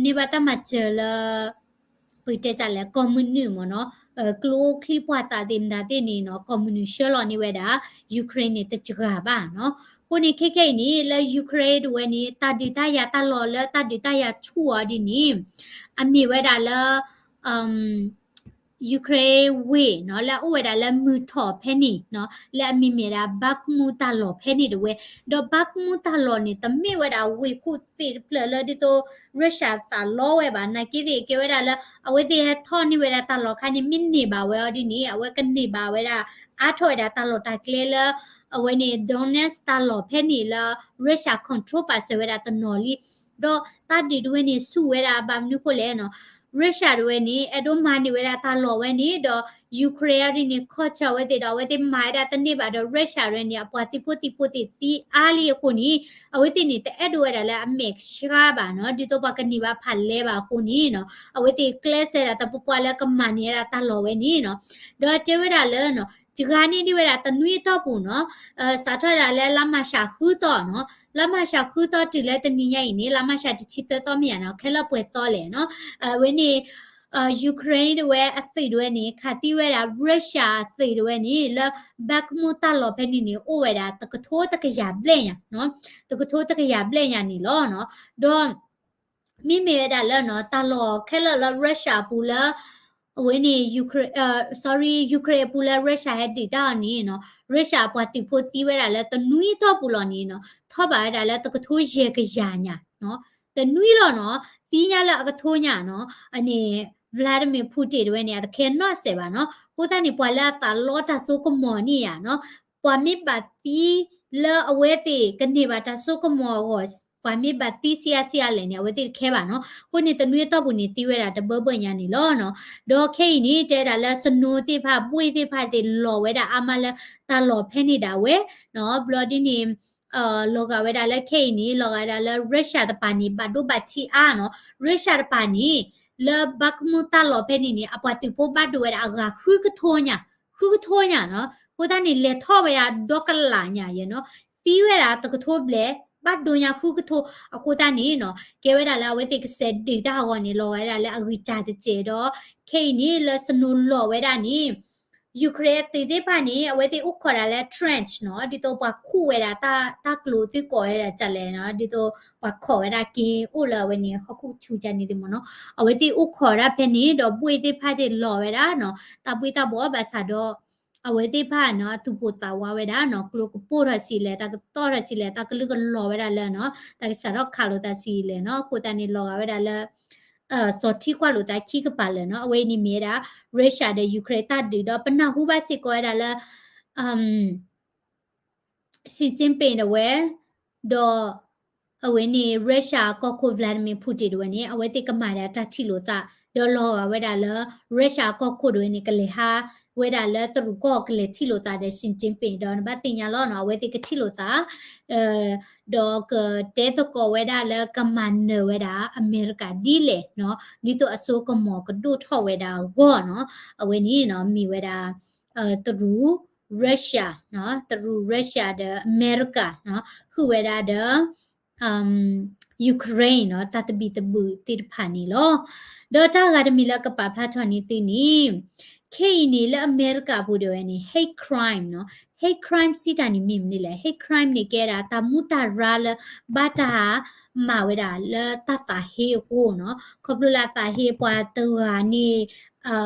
န့ၢ်ဘၣ်တၢ်မၤစၢၤလၢ ပကတဲတၢ်လဲၣ် ကီၢ်မုၢ်နုာ်မၢ်နီၤ, ကျိချံမျိာ်သၣ်သ့ၣ်မတၤသ့ၣ်န့ၣ်နီၤ, ကီၢ်မုၢ်နုာ်ဆှၢလီၤန့ၢ်ဝဲဒၣ် Ukraine န့ၣ် တစှၤဘၣ်နီၤ. အဃိန့ၣ် ခဲခဲအံၤန့ၣ် လၢ Ukraine တဝဲန့ၣ် တၢ်ဒုးတၢ်ယၤတၢ်လီၢ်လၢတၢ်ဒုးတၢ်ယၤဆူၣ်အီၤဒ်န့ၣ် အမ့ၢ်ဝဲဒၣ်လၢ Ukraine ဝ့ၢ်နီၤ, လၢအအိၣ်ဝဲဒၣ်လၢမုၢ်ထီၣ်ဖဲန့ၣ်နီၤ, လၢအမံၤမ့ၢ်ဒၣ် Bakhmut တၢ်လီၢ်ဖဲန့ၣ်တဝဲ, ဒီး Bakhmut တၢ်လီၢ်န့ၣ် တမ့ၢ်ဝဲဒၣ်ဝ့ၢ်ခိၣ်သ့ၣ်တဖျၢၣ်လၢဒ်သိး Russia သးလီဝဲဘၣ်, နာ်က့သ့ၣ်ကဲဝဲဒၣ်လၢ အဝဲသ့ၣ်ဟဲထီၣ်န့ၢ်ဝဲဒၣ်တၢ်လီၢ်ခါန့ၣ် မ့ၢ်န့ၢ်ဘၣ်ဝဲအီၤဒ်န့ၣ် အဝဲကန့ၢ်ဘၣ်ဝဲဒၣ် အါထီၣ်ဝဲဒၣ်တၢ်လီၢ်တၢ်ကျဲလၢ အဝဲန့ၣ် Donetsk တၢ်လီၢ်ဖဲန့ၣ်လၢ Russia control ပာ်စၢၤဝဲဒၣ်တနီၤလံ, ဒီးတၢ်ဒုးတဝဲန့ၣ် ဆူၣ်ဝဲဒၣ်ဘၣ်မနုၤဃိလဲၣ်နီၤ Russia တဝဲန့ၣ် အဲၣ်ဒိးမၤန့ၢ်ဝဲဒၣ်တၢ်လီၢ်ဝဲန့ၣ် ဒီး Ukraine ဒ်န့ၣ် ခီၣ်ဆၢဝဲသ့ၣ်ဒီး အဝဲသ့ၣ်မၤဝဲဒၣ်တန့ၢ်ဘၣ်ဒီး Russia တဝဲန့ၣ် အပှၤသုးဖိသံၣ်ဖိသ့ၣ်သံအါလံအဃိန့ၣ် အဝဲသ့ၣ်န့ၣ် တအဲၣ်ဒိးဝဲဒၣ်လၢအမဲာ်ဆှးဘၣ်နီၤ, ဒ်သိးပှၤကန့ၢ်ဘၣ်ဖးလဲဘၣ်အဃိန့ၣ်နီၤ, အဝဲသ့ၣ်ကျဲးစၢးဒၣ်တပပှၤလၢကမၤန့ၢ်ဝဲဒၣ်တၢ်လီၢ်ဝဲန့ၣ်နီၤ, ဒီးတဲဝဲဒၣ်လၢနီၤ တဂၤန့ၣ်ဒ်ဝဲဒၣ်တနွံအတီၢ်ပူၤနီၤ, စးထီၣ်ဒၣ်လၢလါမၤရှးဃုသီနီၤ, လါမၤရှးဃုသီတုၤလၢတနံၤညါအံၤန့ၣ် လါမၤရှးတဆံသၢသီမ့ၢ်ဧါနီၤ, ခဲလၢာ်ပှဲၤသီလဲၣ်နီၤ, အဝဲန့ၣ် Ukraine တဝဲအသုးတဝဲန့ၣ် ခးသံဝဲဒၣ် Russia အသုးတဝဲန့ၣ် လၢ Bakhmut တၢ်လီၢ်ဖဲန့ၣ်န့ၣ် အိၣ်ဝဲဒၣ်တကထိတကယၤဘျဲၣ်ညါနီၤ, တကထိတကယၤဘျဲၣ်ညါန့ၣ်လီၤနီၤ, ဒီး မ့မ့ၢ်ဝဲဒၣ်လၢနီၤ တၢ်လီၢ်ခဲလၢာ်လၢ Russia အပူၤလၢ အဝဲန့ၣ် Ukra- အ sorry Ukraine အပူၤလၢ Russia ဟဲဒုးတၢ်အီၤန့ၣ်နီၤ Russia အပှၤသုးဖိသံဝဲဒၣ်လၢတနွံတီၢ်ပူၤလီၤန့ၣ်နီၤ ထီၣ်ဘၣ်ဝဲဒၣ်လၢတကထိယဲၢ်ကယၤညါနီၤ, တနွံလီၤနီၤ, သံညါလၢအကထိညါနီၤ, အန့ၣ် Vladimir Putin တဝဲန့ၣ် အတခဲနီၣ်စဲးဘၣ်နီၤ, အဃိသတးန့ၣ် ပှၤလၢအသးလီတၢ်စိကမီၤန့ၣ်ယါနီၤ, ပှၤမ့ၢ်ဘၣ်သံလၢအဝဲသ့ၣ်ကန့ၢ်ဘၣ်တၢ်စိကမီၤအဂီၢ် ပှၤမ့ၢ်ဘၣ်သံဆံးအါဆံးအါလဲၣ်န့ၣ် အဝဲသ့ၣ်တခဲဘၣ်နီၤ, အဃိန့ၣ်တနွံအတီၢ်ပူၤန့ၣ် သံဝဲဒၣ်တဘၢဘၢညါန့ၣ်လီၤနီၤ, ဒီးခဲအံၤန့ၣ် တဲဒၣ်လၢ snow သ့ၣ်တဖၣ် ဘှ့ၣ်သ့ၣ်တဖၣ်သ့ၣ်လီၤဝဲဒၣ်အါမးလၢတၢ်လီၢ်ဖဲန့ၣ်ဒၣ်ဝဲနီၤ, ဘျီဒ်န့ၣ် လီၤဂာ်ဝဲဒၣ်လၢခဲအံၤန့ၣ် လီၤဂာ်ဝဲဒၣ်လၢ Russia တပၤန့ၣ် ဘၣ်ဒိဘၣ်ထံးအါနီၤ, Russia တပၤန့ၣ် လၢ Bakhmut တၢ်လီၢ်ဖဲန့ၣ်န့ၣ် အပှၤသုးဖိဘၣ်ဒိဝဲဒၣ်အဂၤဃုကထိညါ, ဃုကထိညါနီၤ, အဃိသတးန့ၣ် လဲၤထီၣ်ဝဲဒၣ်ဒီကလးညါယဲနီၤ, သံဝဲဒၣ်တကထိဘျဲၣ်, ဘၣ်ဒိညါဃုကထိ, အဃိသတးန့ၣ်နီၤ ကဲဝဲဒၣ်လၢအဝဲသ့ၣ်ကစဲးဒုးတၢ်အဂီၢ်န့ၣ် လီၤဂာ်ဝဲဒၣ်လၢအဂံၢ်စၢ်တစဲးဒီး ခဲအံၤန့ၣ် လၢ snow လီၤဝဲဒၣ်န့ၣ် Ukraine အသုးသ့ၣ်တဖၣ်န့ၣ် အဝဲသ့ၣ်အိၣ်ခိးဒၣ်လၢ trench နီၤ, ဒ်သိးပှၤခူၣ်ဝဲဒၣ်တၢ်ကျိၤသ့ၣ်ကိးဝဲဒၣ်ဒ်လဲၣ်နီၤ, ဒ်သိးပှၤခိးဝဲဒၣ်က့ၤအိၣ်လၢအဝဲန့ၣ် ဟီၣ်ခိၣ်ဆူညါန့ၣ်သ့ၣ်မ့ၢ်နီၤ, အဝဲသ့ၣ်အိၣ်ခိးဒၣ်ဖဲန့ၣ် ဒီးဘှ့ၣ်သ့ၣ်တဖၣ်သ့ၣ်လီၤဝဲဒၣ်နီၤ, တၢ်ဘှ့ၣ်တၢ်ဘှီဘၣ်ဆၣ်ဒီး အဝဲသ့ၣ်တဖၣ်နီၤ အသူၣ်ပိၢ်သးဝးဝဲဒၣ်နီၤ, ကျိကပိၢ်ထီၣ်ဆံးလဲၣ်, တၢ်ကတီၢ်ထီၣ်ဆံးလဲၣ်, တၢ်ကလုၢ်ကလီၤဝဲဒၣ်လၢနီၤ, တၢ်ကစးထီၣ်ခးလိာ်သးဆံးလဲၣ်နီၤ, အဃိသတးန့ၣ် လီၤဂာ်ဝဲဒၣ်လၢ စီၤထံကွၢ်လိာ်သးခံကပၤလၢာ်နီၤ, အဝဲအံၤန့ၣ်မ့ၢ်ဝဲဒၣ် Russia ဒီး Ukraine တၢ်ဒုးဒီး ပနၢ်ဟူဘၣ်စ့ၢ်ကီးဝဲဒၣ်လၢ Xi Jinping တဝဲ ဒီး အဝဲန့ၣ် Russia အကီၢ်ခိၣ် Vladimir Putin တဝဲန့ၣ် အဝဲသ့ၣ်ကမၤဒၣ်တၢ်ထံၣ်လိာ်သး ဒီးလီၤဂာ်ဝဲဒၣ်လၢ Russia အကီၢ်ခိၣ်တဝဲန့ၣ် ကလဲၤဟးဝဲဒၣ်လၢတရူးကီၢ်ကလဲၤထံၣ်လိာ်သးဒီး Xi Jinping ဒီးနဘၣ်သ့ၣ်ညါလီၤနီၤ, အဝဲသ့ၣ်ကထံၣ်လိာ်သး ဒီးကတဲသကိးဝဲဒၣ်လၢကမၤနၢၤဝဲဒၣ်အမဲရကၤဒ်လဲၣ်နီၤ, ဒ်သိးအစိကမီၤကဒိၣ်ထီၣ်ဝဲဒၣ်အဂီၢ်နီၤ, အဝဲန့ၣ်နီၤ မ့ၢ်ဝဲဒၣ် တရူး Russia နီၤ, တရူး Russia ဒီးအမဲရကၤနီၤ, ဃုာ်ဝဲဒၣ်ဒီး Ukraine နီၤ, တၢ်သဘံၣ်သဘုၣ်သ့ၣ်တဖၣ်န့ၣ်လီၤ. ဒီးတၢ်ဂၤတမံၤလၢကပာ်ဖျါထီၣ်န့ၢ်သုန့ၣ် ခဲအံၤန့ၣ်လၢအမဲရကၤအပူၤဒၣ်ဝဲန့ၣ် hate crime နီၤ, hate crime စံးတၢ်န့ၣ်မ့ၢ်မနုၤလဲၣ်, hate crime န့ၣ် ကဲဒၣ်တၢ်မူးတၢ်ရၢလၢဘၣ်တၢ်မၤဝဲဒၣ်လၢတၢ်သးဟ့အဃိနီၤ, ခီဖျိလၢအသးဟ့ပှၤတဂၤန့ၣ်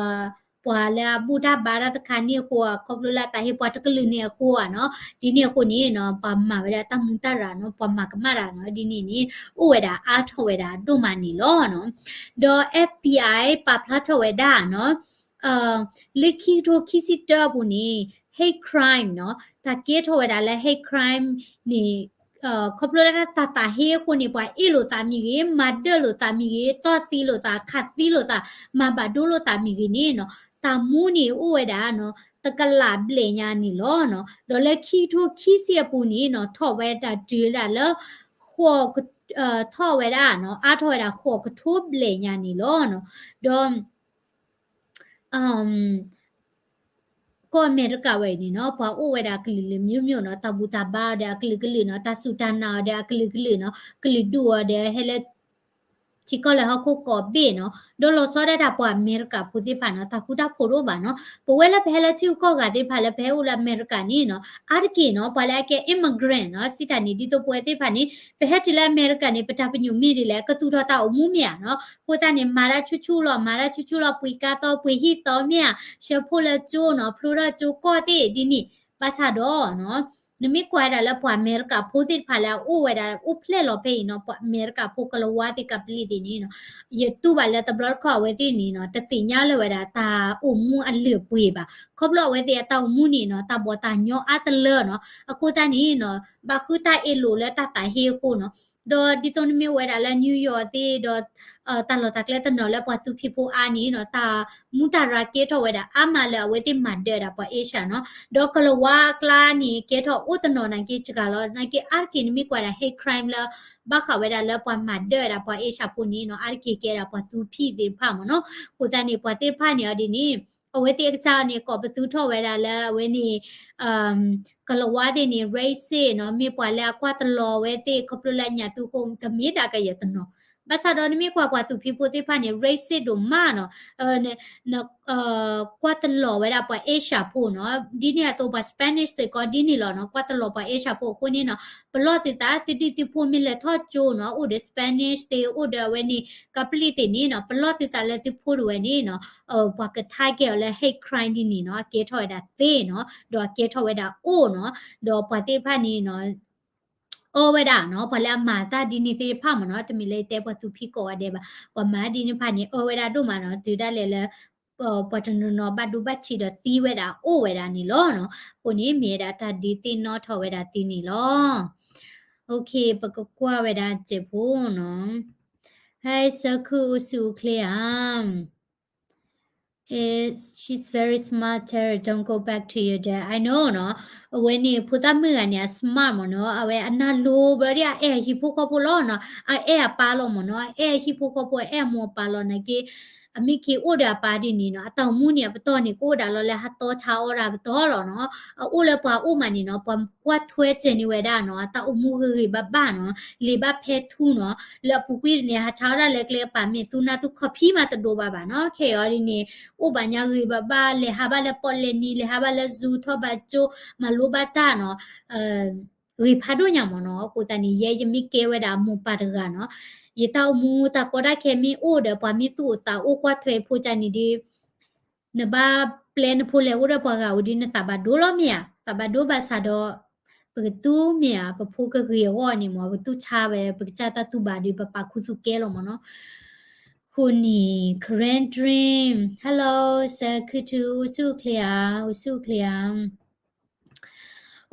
ပှၤလၢအဘူၣ်တၢ်ဘါတၢ်တခါန့ၣ်အဃိ, ခီဖျိလၢအသးဟ့ပှၤတကလုာ်န့ၣ်အဃိဧါနီၤ, ဒ်န့ၣ်အဃိန့ၣ်နီၤ ပှၤမၤဝဲဒၣ်တၢ်မူးတၢ်ရၢနီၤ, ပှၤမၤကမၣ်တၢ်နီၤ, ဒ်န့ၣ်န့ၣ် အိၣ်ဝဲဒၣ်အါထီၣ်ဝဲဒၣ်ဒိၣ်မးန့ၣ်လီၤနီၤ. ဒီး FBI ပာ်ဖျါထီၣ်ဝဲဒၣ်နီၤ, လၢခံကထိခံဆံတၢအပူၤန့ၣ် hate crime နီၤ, တၢ်ကဲထီၣ်ဝဲဒၣ်လၢ hate crime န့ၣ် ခီဖျိလၢတၢ်သးဟ့အဃိန့ၣ် ပှၤအ့ၣ်လိာ်သးမ့ၢ်ဂ့ၤ, မၤဒၢၣ်လိာ်သးမ့ၢ်ဂ့ၤ, တီၢ်သံလိာ်သး, ခးသံလိာ်သး, မၤဘၣ်ဒိလိာ်သးမ့ၢ်ဂ့ၤန့ၣ်နီၤ, တၢ်မူးန့ၣ်အိၣ်ဝဲဒၣ်နီၤ တကလးဘျဲၣ်ညါန့ၣ်လီၤနီၤ. ဒီးလၢခံကထိခံဆံအပူၤန့ၣ်နီၤ ထီၣ်ဝဲဒၣ်တုၤဝဲဒၣ်လၢ ဃိးက ထီၣ်ဝဲဒၣ်နီၤ အါထီၣ်ဝဲဒၣ်ဃိးကထိဘျဲၣ်ညါန့ၣ်လီၤနီၤ. ဒီး ကီၢ်အမဲရကၤဝဲအံၤန့ၣ်နီၤ ပှၤအိၣ်ဝဲဒၣ်ကလုာ်လုာ်မျိုးမျိုးနီၤ, တၢ်ဘူၣ်တၢ်ဘါအီၤဒီးအကလုာ်ကလုာ်နီၤ, တၢ်စူၢ်တၢ်နာ်အီၤဒီးအကလုာ်ကလုာ်နီၤ, ကလုာ်ဒူၣ်အီၤဒီးဟဲလၢ ထံကီၢ်လၢဟီၣ်ခိၣ်ကိးဘ့ၣ်နီၤ, ဒီးလီၤဆီဒၣ်တၢ်ပှၤအမဲရကၤဖိသ့ၣ်တဖၣ်နီၤ, တၢ်ဃူတၢ်ဖိးတအိၣ်ဘၣ်နီၤ. ပဝဲလၢပဟဲလၢထံဂုၤကီၢ်ဂၤသ့ၣ်တဖၣ်လၢပဟဲအိၣ်လၢအမဲရကၤန့ၣ်နီၤ, အါတက့ၢ်နီၤ ပှၤလၢအကဲ immigrant နီၤ, စံးတၢ်န့ၣ် ဒ်သိးပဝဲသ့ၣ်တဖၣ်န့ၣ် ပဟဲတုၤလၢအမဲရကၤန့ၣ် ပတၢ်ပညိၣ်မ့ၢ်ဒ်လဲၣ်, ကသူၣ်ထီၣ်တၢ်အိၣ်မူမ့ၢ်ဧါနီၤ, အဃိသတးန့ၣ် မၤတၢ်ဆူၣ်ဆူၣ်လီၤ, မၤတၢ်ဆူၣ်ဆူၣ်လီၤ, ပှ့ၤကါသီ ပှ့ၤဟံၣ်သီမ့ၢ်ဧါ, ဆှၢဖှိၣ်လၢကၠိနီၤ, ဖျိထီၣ်ကၠိကီၢ်သ့ၣ်ဒ်န့ၣ်, ဘၣ်ဆၣ်ဒီးနီၤ နမ့ၢ်ကွၢ်ဝဲဒၣ်လၢပှၤအမဲရကၤဖိသ့ၣ်တဖၣ်လၢအအိၣ်ဝဲဒၣ် အိၣ်ဖျဲၣ်လီၤဖဲအံၤနီၤ, ပှၤအမဲရကၤဖိကလၤဝါသ့ၣ်ကပလံၣ်သ့ၣ်န့ၣ်နီၤ, ယတူၢ်ဘၣ်လၢတဘျီတခီၣ်အဝဲသ့ၣ်န့ၣ်နီၤ တသ့ၣ်ညါလၢၤဝဲဒၣ်တၢ်အိၣ်မူအလုၢ်အပှ့ၤဘၣ်. ခီဖျိအဝဲသ့ၣ်အတၢ်အိၣ်မူန့ၣ်နီၤ တၢ်ဘီၣ်တၢ်ညီအါတလၢနီၤ, အဃိသတးန့ၣ်နီၤ ဘၣ်ဃုတၢ်အ့ၣ်လိာ်လၢတၢ်သးဟ့အဃိနီၤ ဒီးဒ်သိးနမ့ၢ်အိၣ်ဝဲဒၣ်လၢ New York သ့ၣ်ဒီး တၢ်လီၢ်တၢ်ကျဲတနီၤလၢပှၤသူဖံးဖိအါန့ၣ်နီၤ တၢ်မူတၢ်ရၤကဲထီၣ်ဝဲဒၣ်အါမးလၢအဝဲသ့ၣ်မၤဒၢးဒၣ်ပှၤ Asia နီၤ. ဒီးကလၤဝါအကျါန့ၣ် ကဲထီၣ်အိၣ်တနီၤနာ်က့စှၤလီၤ နာ်က့အါတက့ၢ်နမ့ၢ်ကွၢ်ဒၣ် hate crime လၢ ဘၣ်ဃးဝဲဒၣ်လၢပှၤမၤဒၢးဒၣ်ပှၤ Asia ဖိန့ၣ်နီၤ အါတက့ၢ်ကဲဒၣ်ပှၤသူဖံးသ့ၣ်တဖၣ်မ့ၢ်နီၤ. အဃိသတးန့ၣ် ပှၤသ့ၣ်တဖၣ်န့ၣ်အီၤဒ်န့ၣ် အဝဲသ့ၣ်အကစၢ်န့ၣ် ကိးပသူထီၣ်ဝဲဒၣ်လၢအဝဲန့ၣ် ကလၤဝါသ့ၣ်န့ၣ် racist နီၤ မ့ၢ်ပှၤလၢအကွၢ်တလီၤဝဲသ့ၣ်ခီဖျိလၢညၣ်သူဃိ ကမ့ၢ်ဒၣ်ကယဲၢ်တနီၤ. ဘၣ်ဆၣ်ဒီးနမ့ၢ်ကွၢ်ပှၤသူဖံးဖိသ့ၣ်တဖၣ်န့ၣ် racist ဒိၣ်မးနီၤ ကွၢ်တလီၤဝဲဒၣ်ပှၤ Asia ဖိနီၤ. ဒ်န့ၣ်အသိးပှၤ Spanish သ့ၣ်ကီးဒ်န့ၣ်လီၤနီၤ ကွၢ်တလီၤပှၤ Asia ဖိအဃိန့ၣ်နီၤ ပလီၢ်သုသး သုဒုၣ်သုဖိမ့ၢ်လဲၤထီၣ်ကၠိနီၤ အိၣ်ဒီး Spanish သ့ၣ် အိၣ်ဒီးအဝဲန့ၣ် ကပျံၣ်သ့ၣ်န့ၣ်နီၤ ပလီၢ်သုသးလၢသုဖိဒၣ်ဝဲန့ၣ်နီၤ ပှၤက target အီၤလၢ hate crime ဒ်န့ၣ်နီၤ အကဲထီၣ်ဝဲဒၣ်သ့နီၤ ဒီးအကဲထီၣ်ဝဲဒၣ်အိၣ်နီၤ ဒီးပှၤသ့ၣ်တဖၣ်န့ၣ်နီၤ အီဝဲဒၣ်နီၤ ပှၤလၢအမၤတၢ်ဒ်န့ၣ်သ့ၣ်တဖၣ်မ့ၢ်နီၤ တမ့ၢ်လၢယတဲပှၤသူဖံးကိးဂၤဒဲးဘၣ် ပှၤမၤဒ်န့ၣ်တဖၣ်န့ၣ် အီဝဲဒၣ်ဒိၣ်မးနီၤ တုၤဒၣ်လဲာ်လၢ ပှၤတနီၤနီၤဘၣ်ဒိဘၣ်ထံးဒီးသံဝဲဒၣ်အိၣ်ဝဲဒၣ်န့ၣ်လီၤနီၤ. အဃိန့ၣ်မ့ၢ်ဝဲဒၣ်တၢ်ဒုးသ့ၣ်နီၣ်ထီၣ်ဝဲဒၣ်သုန့ၣ်လီၤ. Okay ပကကွၢ်ဝဲဒၣ်စဲးဖိနီၤ Hi စၢခုအိၣ်ဆူၣ်အိၣ်ချ့ဧါ She's very smart, Terry. Don't go back to your dad. I know နီၤ. အဝဲန့ၣ် ဖိသၣ်မုၣ်ဂၤန့ၣ် အ smart မ့ၢ်နီၤ. အဝဲအနၢ်လိၤဘျီဒ် အအဲၣ်အဟံၣ်ဖိဃီဖိလီၤနီၤ. အအဲၣ်အပၢ်လီၤမ့ၢ်နီၤ. အအဲၣ်အဟံၣ်ဖိဃီဖိ အအဲၣ်အမိၢ်အပၢ်လီၤနာ်က့ အမ့ၢ်က့ၤအိၣ်ဒီးအပၢ်ဒ်န့ၣ်နီၤ. အတၢ်အိၣ်မူန့ၣ် အပတီၢ်န့ၣ် ကအိၣ်ဒၣ်လီၤလၢဟးတီဆါအီၣ်တၢ်ပတီၢ်လီၤနီၤ. အအိၣ်လၢပှၤအိၣ်မးန့ၣ်နီၤ. ပှၤကွၢ်ထွဲစၢၤန့ၢ်ဝဲဒၣ်နီၤ. အတၢ်အိၣ်မူဂ့ၤဂ့ၤဘၣ်ဘၣ်နီၤ. လံာ်ဘၣ်ဖဲထူနီၤ. လၢအပူၤကွံာ်န့ၣ် ဟးဆါအီၣ်ဒၣ်လၢကျဲကပၤ မ့ၢ်သူနၢ်သူခီၣ်ဖံးမးတဒိးဘၣ်ဘၣ်နီၤ. ခဲအံၤဒ်န့ၣ် အိၣ်ဘၣ်ညါဂ့ၤဘၣ်ဘၣ် လဲၤဟးဘၣ်လၢပီၣ်လဲၣ်နံၤ လဲၤဟးဘၣ်လၢ zoo ထီၣ်ဘၣ်ကၠိ မၤလိဘၣ်တၢ်နီၤ. ဂ့ၤဖးဒိၣ်ညါမ့ၢ်နီၤ. အဃိသတးန့ၣ် ယဲယမ့ၢ်ကဲဝဲဒၣ်မိၢ်ပၢ်တဂၤနီၤ. ယတၢ်အိၣ်မူတၢ်ကီတၢ်ခဲမ့ၢ်အိၣ်ဒီး ပှၤမ့ၢ်သူၣ်အိၣ်သးအိၣ်ကွၢ်ထွဲဖိကန့ၣ်ဒီး နဘၣ်ပျဲနဖိလဲၤအိၣ်ဒီးပှၤဂၤအိၣ်ဒီး နသးဘၣ်ဒိလီၤမ့ၢ်ဧါ. သးဘၣ်ဒိဘၣ်ဆၣ်ဒီး ပကတူၢ်မ့ၢ်ဧါ ပဖိကဂ့ၤအဂီၢ်န့ၣ်မ့ၢ် ပတူၢ်ဆါဝဲ ပကစၢ်တၢ်တူၢ်ဘၣ်ဒီး ပပာ်ခူသူၣ်ကဲလီၤမ့ၢ်နီၤ. အဃိန့ၣ် Karen Dream, hello စၢခုထူ အိၣ်ဆူၣ်အိၣ်ချ့ဧါ အိၣ်ဆူၣ်အိၣ်ချ့ဧါ.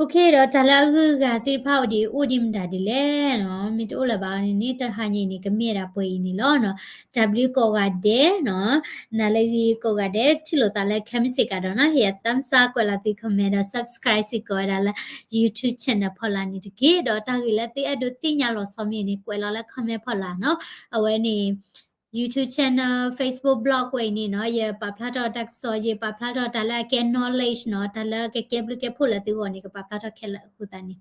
Okay ဒီးတၢ်လၢအဂုၤအဂၤသ့ၣ်တဖၣ်အိၣ်ဒံး အိၣ်ဒံးမတၤဒ်လဲၣ်နီၤ. မ့ၢ်တအိၣ်လၢၤဘၣ်န့ၣ် တဟါညါအံၤန့ၣ် ကမ့ၢ်ဒၣ်ပှဲၤအံၤန့ၣ်လီၤနီၤ. တၢ်ဘျုးကိးဂၤဒဲးနီၤ. နၤလၢဂ့ၤကိးဂၤဒဲး ထံၣ်လိာ်သးလၢခဲမုၢ်ဆ့ၣ်ကဒီးနီၤ ဟ့ၣ်ယၤ thumbs up ကွဲးလီၤသု comment ဒီး subscribe စ့ၢ်ကီးဝဲဒၣ်လၢ YouTube channel ဖီလာ်န့ၣ်တက့ၢ်. ဒီးတၢ်ဂ့ၢ်လၢသုအဲၣ်ဒိးသ့ၣ်ညါလီၤဆီမ့ၢ်န့ၣ် ကွဲးလီၤလၢ comment ဖီလာ်နီၤ. အဝဲန့ၣ် YouTube channel, Facebook, blog ဝဲအံၤန့ၣ်နီၤ ယပာ်ဖျါထီၣ်တၢ်ကစီၣ် ယပာ်ဖျါထီၣ်တၢ်လၢအကဲ knowledge နီၤ တၢ်လၢကကဲဘျုးကဲဖှိၣ်လၢသုဂီၢ်န့ၣ် ကပာ်ဖျါထီၣ်ခဲလၢာ်အဃိသတးန့ၣ်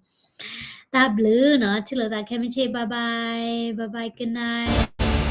တၢ်ဘျုးနီၤ ထံၣ်လိာ်သးခဲမုၢ်ဆ့ၣ် bye bye, bye bye, good night.